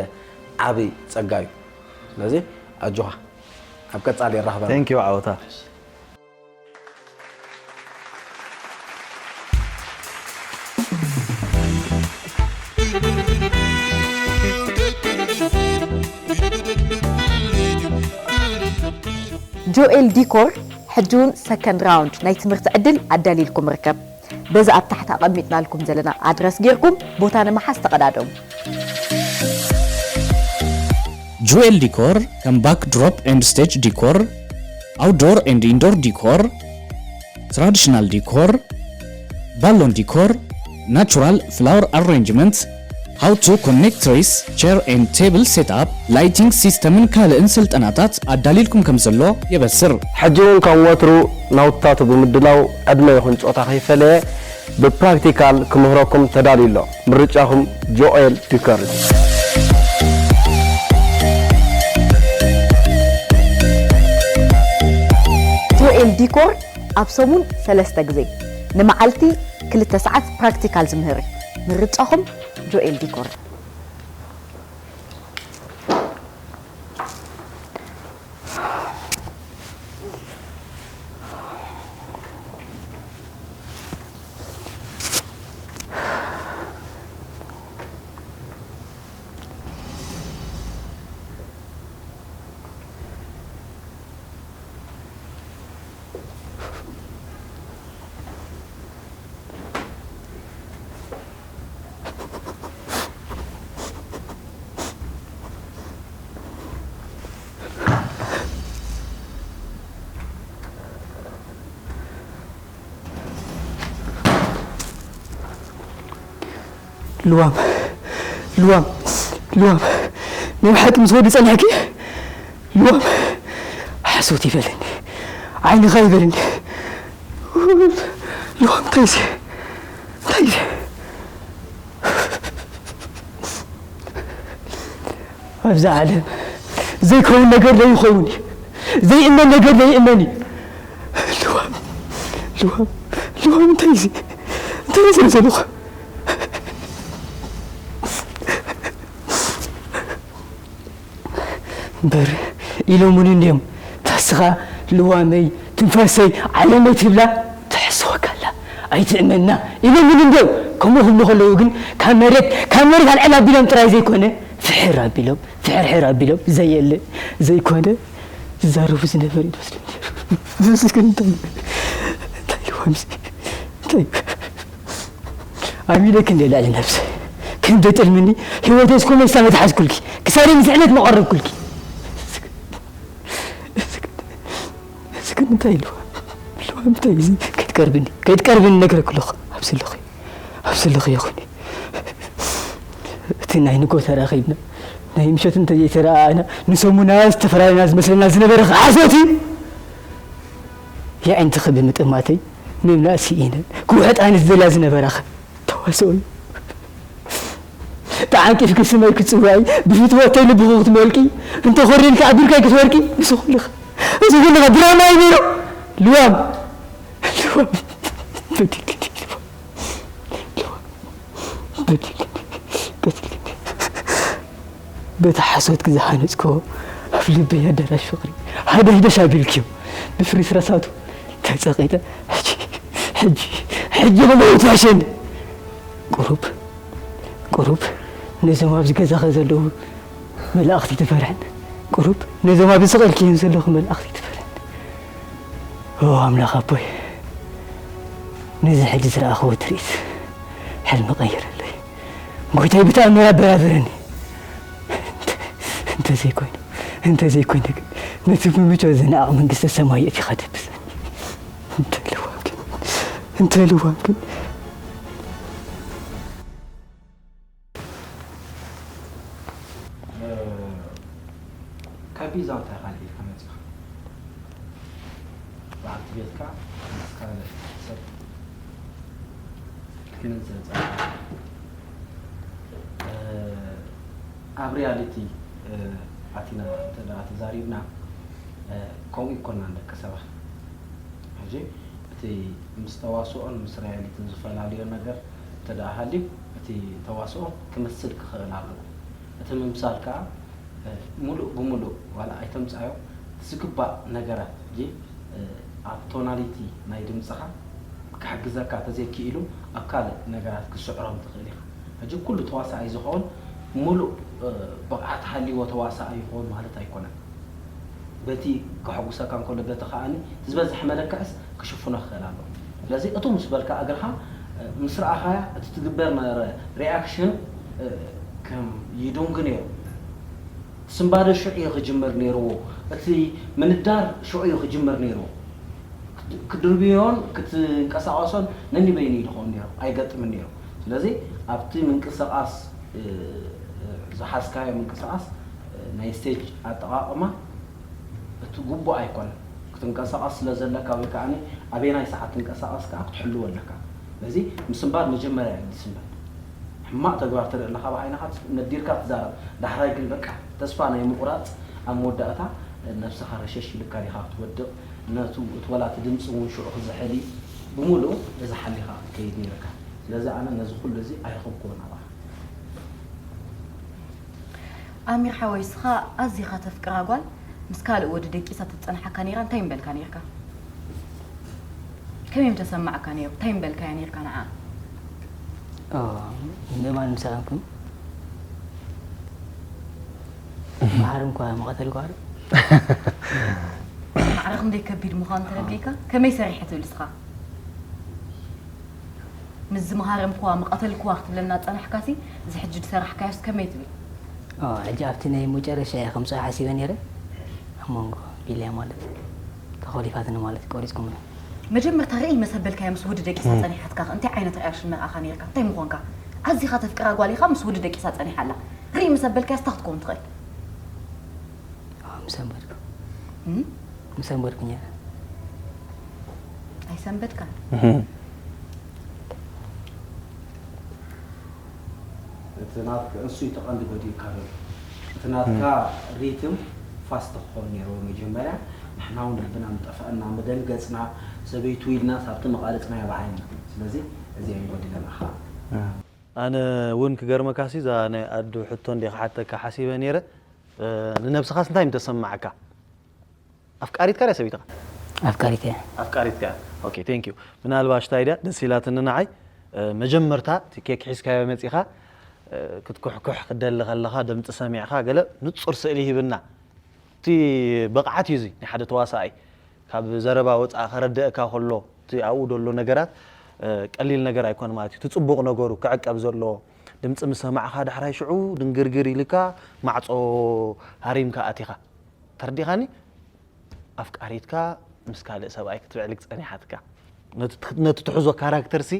ዓቢ ጸጋ እዩ። ስለዚ ኣጆኻ ኣብ ቀጻሊ የራኽበና። Thank you ዓወታ። ጆኤል ዲኮር ሕጂ እውን ሰከንድ ራውንድ ናይ ትምህርቲ ዕድል ኣዳሊልኩም ርከብ። በዚ ኣብ ታሕቲ ኣቐሚጥናልኩም ዘለና ኣድረስ ጌርኩም ቦታ ንምሓዝ ተቐዳደሙ። Jewel Decor ከም backdrop and stage decor, outdoor and indoor decor, traditional decor, balloon decor, natural flower arrangement, how to connect trees, chair and table setup, lighting system ን ካልእን ስልጠናታት ኣዳሊልኩም ከም ዘሎ የበስር። ሕጂ እውን ከም ወትሩ ናውትታቱ ብምድላው ዕድመ ይኹን ጾታ ከይፈለየ ብፕራክቲካል ክምህረኩም ተዳልዩ ኣሎ። ምርጫኹም ጆኤል ዲኮር እዩ። ጆኤል ዲኮር ኣብ ሰሙን ሰለስተ ግዜ ንመዓልቲ ክልተ ሰዓት ፕራክቲካል ዝምህር እዩ። ምርጫኹም ጆኤል ዲኮር። ልዋም ልዋም ልዋም ናይ ብሓቂ ምስ ወዲ ጸኒሕኪ ልዋም ሓሶት ይበለኒ ዓይንኻ ይበለኒ ልዋም እንታይ እንታይ ኣብዚ ዓለም ዘይከውን ነገር ዘይኸውን እዩ ዘይእመን ነገር ዘይእመን እዩ ልዋም ልዋም ልዋም እንታይ እዚ እንታይ እዚ ዘለኹ እምበር ኢሎሙኒ እንድዮም ታስኻ ልዋመይ ትንፋሰይ ዓለመይ ትብላ ትሕስወካ ኣላ ኣይትእመና ኢሎሙኒ እንድዮም ከምኡ ክብሉ ከለዉ ግን ካብ መሬት ካብ መሬት ኣልዕል ኣቢሎም ጥራይ ዘይኮነ ፍሕር ኣቢሎም ፍሕርሕር ኣቢሎም ዘየለ ዘይኮነ ዝዛረቡ ዝነበሩ ይመስሉ ነሩ ምስክን እንታይ እንታይ ልዋምሲ እንታይ ኣቢለክ እንደ ልዕሊ ነብሰይ ከም ደጥልምኒ ህይወተይ እስኮ መሳመ ተሓዝኩልኪ፣ ክሳደይ ምስዕነት መቐረብኩልኪ። እዚ ግን እንታይ ኢልዋ? ኢልዋ እንታይ እዚ? ከይትቀርብኒ፣ ከይትቀርብኒ ነግረክ ኣለኹ። ኣብ ዘለኹ፣ ኣብ ዘለኹ ይኹን። እቲ ናይ ንጎ ተራኺብና፣ ናይ ምሸት እንተዘይተረኣኣና፣ ንሰሙና ዝተፈራረና ዝመስለና ዝነበረ ሓሶት እዩ። የዕንትኺ ብምጥማተይ፣ ምምላእ ስኢነ፣ ክውሕጣኒ ዝደልያ ዝነበራኸ ተዋስኦ እዩ። ተዓንቂፍኪ ስመይ ክትጽውዒ፣ ብፍትወተይ ልብኺ ክትመልቂ፣ እንተኾሪንኪ ኣብ ብርካይ ክትወድቂ፣ እዚ ኩልኸ፣ እዚ ኩልኸ ድራማ እዩ ነይሩ። ልዋም፣ ልዋም፣ በዲልክኒ፣ ልዋም፣ ልዋም፣ በዲልክኒ፣ በዲልክኒ። በቲ ሓሶትኪ ዝሃነጽክዎ ኣብ ልበይ ኣዳራሽ ፍቕሪ ሃደሽደሽ ኣቢልክዮ፣ ብፍርስራሳቱ ተጸቒጠ፣ ሕጂ፣ ሕጂ፣ ሕጂ ክመውት ፈሸኒ። ቁሩብ፣ ቁሩብ ነዞም ኣብዚ ገዛኸ ዘለዉ መላእኽቲ ትፈርሕን፣ ቁሩብ ነዞም ኣብ ስቕ ኢልክዮም ዘለኹ መላእኽቲ ትፈርሕን። ኦ ኣምላኽ ኣቦይ፣ ነዚ ሕጂ ዝረኣኽዎ ትርኢት ሕልሚ ቀይረለይ። ጎይታይ ብተኣምር ኣበራብረኒ። እንተ-፣ እንተዘይኮይኑ፣ እንተዘይኮይኑ ግን ነቲ ብምቾት ዝነዓቕ መንግስተ ሰማይ የእቲኻ ደብሰኒ። እንተ ልዋም ግን፣ እንተ ልዋም ግን። ካብ ቢዛ እንታይ ካልእ ኢልካ መጺኻ? በዓልቲ ቤትካ ምስ ካልእ ሰብ ክትግንዘብ ጸኒሕካ? ኣብ ሪያሊቲ ኣቲና እንተ ደኣ ተዛሪብና፣ ከምኡ ኣይኮናን ደቂ ሰባት። ሕጂ እቲ ምስ ተዋስኦን ምስ ሪያሊቲን ዝፈላለዮ ነገር እንተ ደኣ ሃልዩ፣ እቲ ተዋስኦ ክመስል ክኽእል ኣለዎ። እቲ ምምሳል ከኣ፣ እ፣ ምሉእ ብምሉእ ዋላ ኣይተምጽኣዮ፣ እቲ ዝግባእ ነገራት፣ ሕጂ፣ እ፣ ኣብ ቶናሊቲ ናይ ድምጽኻ ክሕግዘካ ተዘይክኢሉ፣ ኣብ ካልእ ነገራት ክትስዕሮም ትኽእል ኢኻ። ሕጂ ኩሉ ተዋሳኣይ ዝኸውን ምሉእ፣ እ፣ ብቕዓት ሃልይዎ ተዋሳኣይ ይኸውን ማለት ኣይኮነን። በቲ ከሐጉሰካ እንከሎ፣ በቲ ከኣኒ እቲ ዝበዝሐ መለክዕስ ክሽፍኖ ክኽእል ኣለዎ። ስለዚ እቱ ምስ በልካ እግርኻ፣ እ፣ ምስ ረኣኻያ፣ እቲ ትግበር ነበረ ሪኣክሽን፣ እ፣ ከም ይዱንግ ነይሩ። እቲ ስንባደ ሽዑ እዩ ክጅምር ነይርዎ። እቲ ምንዳር ሽዑ እዩ ክጅምር ነይርዎ። ክድ-፣ ክትድርብዮን ክትንቀሳቐሶን ነኒበይኑ እዩ ዝኸውን ነይሩ። ኣይገጥምን ነይሩ። ስለዚ ኣብቲ ምንቅስቓስ፣ እ፣ እ፣ ዝሓዝካዮ ምንቅስቓስ፣ እ፣ ናይ ስቴጅ ኣጠቓቕማ እቲ ግቡእ ኣይኮነን። ክትንቀሳቐስ ስለ ዘለካ ወይ ከኣ ኣበየናይ ሰዓት ትንቀሳቐስ ከኣ ክትሕልዎ ኣለካ። ስለዚ ምስንባድ መጀመርያ እዩ ዝስንበድ። ሕማቕ ተግባር ትርኢ ኣለኻ ብዓይንኻ ነዲርካ ትዛረብ። ዳሕራይ ግን በቃ ተስፋ ናይ ምቑራጽ ኣብ መወዳእታ ነብስኻ ረሸሽ ኢልካ ዲኻ ክትወድቕ። ነቱ እቲ ወላ እቲ ድምጺ እውን ሽዑ ክዝሕል እዩ። ብምሉኡ እዚ ሓሊኻ ክትከይድ ነይርካ። ስለዚ ኣነ ነዚ ኩሉ እዚ ኣይረኸብክዎን ኣባኻ። ኣሚር ሓወይ፣ እስኻ ኣዚኻ ተፍቅራ ጓል ምስ ካልእ ወዲ ደቂሳ ተትጸንሓካ ነይራ እንታይ ምበልካ ነይርካ? ከመይ ምተሰማዓካ ነይሩ? እንታይ ምበልካያ ነይርካ ንዓ? ምእማን ምሰኣንኩም መሓርም እኳ መቐተል ጓል ማዕረ ክንደይ ከቢድ ምዃኑ ተረዲእካ? ከመይ ሰሪሐ ትብል እስኻ? ምስ ዝመሃረምክዋ ምቐተልክዋ ክትብለና ዝጸናሕካሲ፣ እዚ ሕጂ ዝሰራሕካዮስ ከመይ ትብል? ሕጂ ኣብቲ ናይ መጨረሻ እየ ከምፅኦ ሓሲበ ነይረ። ኣብ መንጎ ቢልያ ማለት ተኾሊፋትኒ ማለት ቆሪፅኩምኒ። መጀመርታ ርእይ መሰበልካያ ምስ ወዲ ደቂሳ ፀኒሓትካ እንታይ ዓይነት ሪኣክሽን ምርኣኻ ነይርካ? እንታይ ምኾንካ? ኣዚኻ ተፍቅራ ጓል ኢኻ ምስ ወዲ ደቂሳ ፀኒሓ ኣላ። ርእይ መሰበልካያ ስታ ክትከውን ትኽእል። ምስ ኣንበድኩ ምስ ኣንበድኩ ነይረ። ኣይሰንበድካን? እቲ ናትካ እሱ እዩ ተቐንዲ ጎዲእካ ዘሎ። እቲ ናትካ ሪትም ፋስት ክኾን ነይርዎ መጀመርያ። ንሕና እውን ልብና ምጠፍአና፣ ምደንገፅና፣ ሰበይቱ ኢልና ሳብቲ መቓለፅናዮ ብዓይና። ስለዚ እዚኣን ጎዲለናኻ። ኣነ እውን ክገርመካሲ እዛ ናይ ኣዱ ሕቶ እንደ ክሓተካ ሓሲበ ነይረ። ንነብስኻስ እንታይ ምተሰማዓካ? ኣፍቃሪትካ ድያ ሰበይትኻ? ኣፍቃሪት እያ። ኣፍቃሪትካ እያ። ኦኬ ቴንክ ዩ። ምናልባሽ እንታይ ድያ ደስ ኢላትኒ ንዓይ መጀመርታ እቲ ኬክ ሒዝካዮ መጺኻ ክትኩሕኩሕ ክትደሊ ከለኻ ድምጺ ሰሚዕኻ ገለ ንጹር ስእሊ ሂብና። እቲ ብቕዓት እዩ እዚ ናይ ሓደ ተዋሳኣይ ካብ ዘረባ ወጻኢ ከረድአካ ከሎ እቲ ኣብኡ ዘሎ ነገራት ቀሊል ነገር ኣይኮነ ማለት እዩ። እቲ ጽቡቕ ነገሩ ክዕቀብ ዘለዎ ድምፂ ምስ ሰማዕኻ ዳሕራይ ሽዑ ድንግርግር ኢልካ ማዕፆ ሃሪምካ ኣቲኻ። ተረዲኻኒ? ኣፍቃሪትካ ምስ ካልእ ሰብኣይ ክትብዕልግ ጸኒሓትካ። ነቲ ትኽ-፣ ነቲ ትሕዞ ካራክተርሲ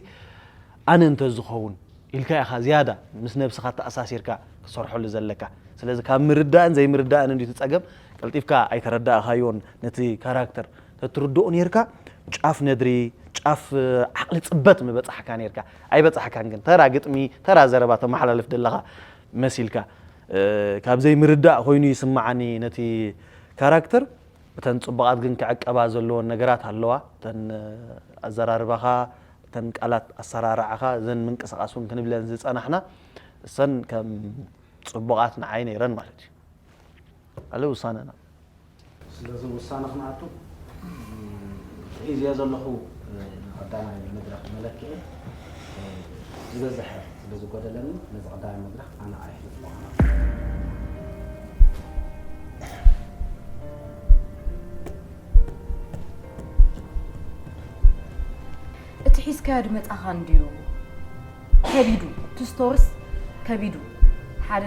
ኣነ እንተ ዝኸውን ኢልካ ኢኻ ዝያዳ ምስ ነብስኻ ተኣሳሲርካ ክትሰርሐሉ ዘለካ። ስለዚ ካብ ምርዳእን ዘይምርዳእን እንድዩ እቲ ጸገም፣ ቀልጢፍካ ኣይተረዳእኻዮን ነቲ ካራክተር። ተትርድኦ ኔርካ ጫፍ ነድሪ፣ ጫፍ ዓቕሊ ጽበት ምበጻሕካ ኔርካ። ኣይበጻሕካን ግን ተራ ግጥሚ፣ ተራ ዘረባ ተመሓላልፍ ደለኻ መሲልካ። እ፣ ካብ ዘይምርዳእ ኮይኑ ይስምዓኒ ነቲ ካራክተር። እተን ጽቡቓት ግን ክዕቀባ ዘለወን ነገራት ኣለዋ። እተን ኣዘራርባኻ፣ እተን ቃላት ኣሰራርዓኻ፣ እዘን ምንቅስቓስ እውን ክንብለን ዝጸናሕና፣ እሰን ከም ጽቡቓት ንዓይ ነይረን ማለት እዩ። ኣለ ውሳነና። ስለዚ ውሳነ ክንኣቱ፣ ሒዝዮ ዘለኹ፣ እ፣ ንቐዳማይ መድረኽ መለክዒ፣ እ፣ ዝበዝሐ ስለ ዝጎደለኒ፣ ነዚ ቀዳማይ መድረኽ ኣነ ኣሕልፎ። እቲ ሒዝካዮ ድመጻኻ እንድዩ ከቢዱ፣ እቲ ስቶርስ ከቢዱ። ሓደ፣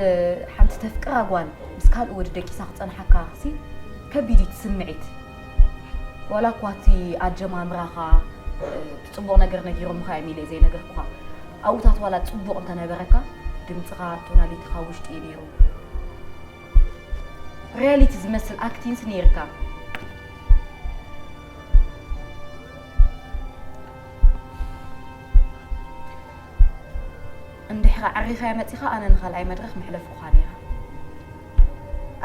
ሓንቲ ተፍቅራ ጓል ምስ ካልእ ወዲ ደቂሳ ክጸንሓካ ሲ ከቢድ እዩ እቲ ስምዒት። ዋላ እኳ እቲ ኣጀማምራኻ፣ እቲ ጽቡቕ ነገር ነጊሮምኻ እዮም ኢለ ዘይነገርኩኻ። ኣብኡታት ዋላ ጽቡቕ እንተነበረካ፣ ድምጽኻ፣ ቶናሊቲኻ ውሽጢ እዩ ነይሩ። ሪያሊቲ ዝመስል ኣክቲንስ ነይርካ። እንድሕራ ዓሪኻዮ መጺኻ፣ ኣነ ንኻልኣይ መድረኽ መሕለፍኩኻ ነይረ።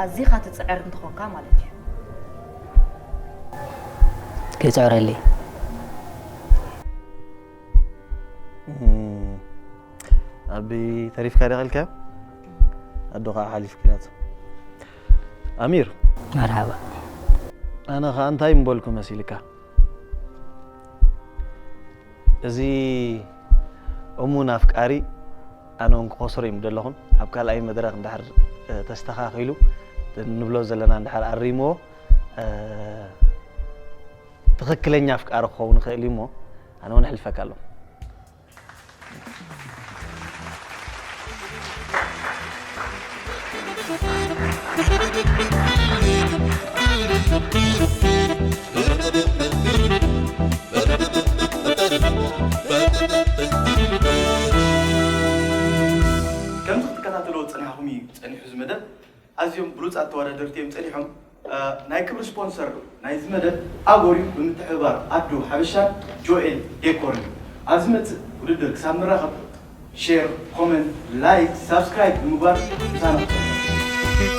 ኣዚኻ ትጽዕር እንተኾንካ ማለት እዩ። ክጽዕረለይ። እም፣ ኣቢ ተሪፍካ ዲኻ ኢልካዮ? ኣዶ ኸዓ ሓሊፍኪላቶ። ኣሚር። መርሓባ። ኣነ ኸዓ እንታይ ምበልኩ መሲልካ? እዚ እሙን ኣፍቃሪ ኣነ እውን ክኸስሮ እዩ ምደለኹን። ኣብ ካልኣይ መድረኽ እንድሕር፣ እ፣ ተስተኻኺሉ፣ ንብሎ ዘለና እንድሕር ኣሪምዎ፣ እ፣ ትኽክለኛ ኣፍቃሪ ክኸውን ይኽእል እዩ እሞ፣ ኣነ እውን ኣሕልፈካ ኣለኹ። ከምዚ ክትከታተልዎ ዝጸናሕኹም እዩ ጸኒሑ እዚ መደብ። ኣዝዮም ብሉጻት ተወዳደርቲ እዮም ጸኒሖም። እ፣ ናይ ክብሪ ስፖንሰር ናይዚ መደብ ኣጎር እዩ ብምትሕብባር ኣዱ ሓበሻን ጆኤል ዴኮርን እዩ። ኣብ ዝመጽእ ውድድር ክሳብ ንራኸብ ሼር፣ ኮመንት፣ ላይክ፣ ሳብስክራይብ ብምግባር ምሳና ክትሰርሑ።